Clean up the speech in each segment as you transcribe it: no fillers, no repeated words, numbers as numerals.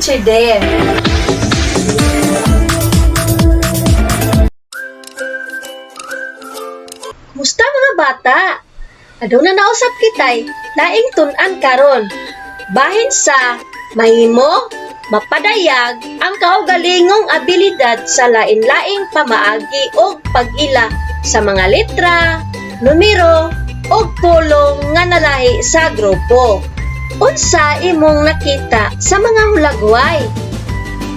Teacher Dare. Kumusta, mga bata? Aduna nausap kitay laing tun-an karon. Bahin sa mahimo, mapadayag ang kaugalingong abilidad sa lain-laing pamaagi og pag-ila sa mga letra, numero ug pulong nga nalahi sa grupo. Unsa imong nakita sa mga hulagway?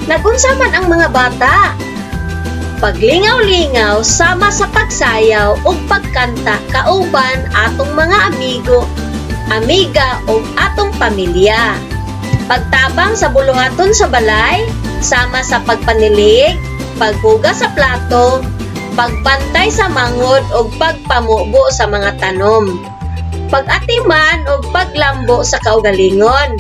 Nagunsa man ang mga bata? Paglingaw-lingaw sama sa pagsayaw ug pagkanta kauban atong mga amigo, amiga ug atong pamilya. Pagtabang sa buluhaton sa balay sama sa pagpanilig, paghugas sa plato, pagbantay sa mangod ug pagpamubo sa mga tanom. Pag-atiman ug paglambo sa kaugalingon.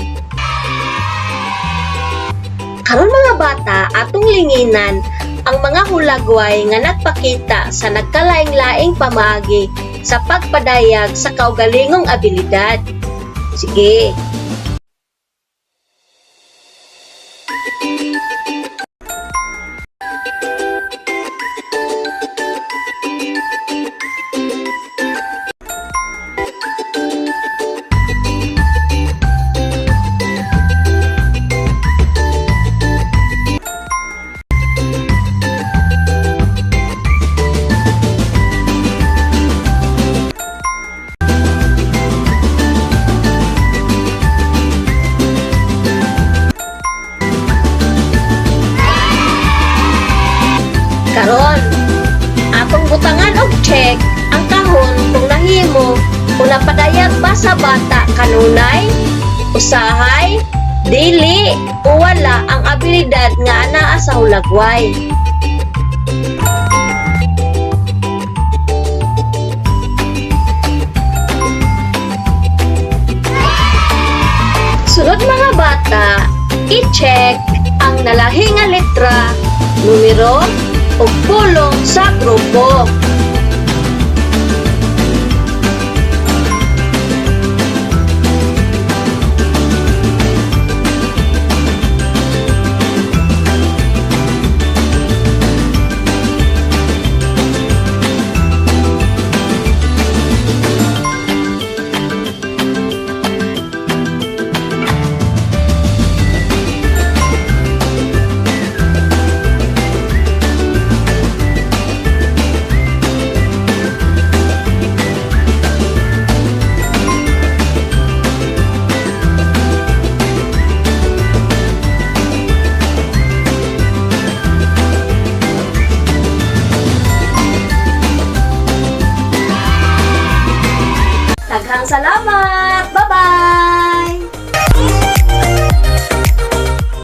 Karon, mga bata, atong linginan ang mga hulagway nga nagpakita sa nagkalaing-laing pamaagi sa pagpadayag sa kaugalingong abilidad. Sige. Karon, atong butangan og check ang kahon kung nahimo o napadayag ba sa bata kanunay, usahay, dili o wala ang abilidad nga anaa sa hulagway. Sunod, mga bata, i-check ang nalahi nga letra, numero ug pulong sa grupo. Daghang salamat! Bye-bye!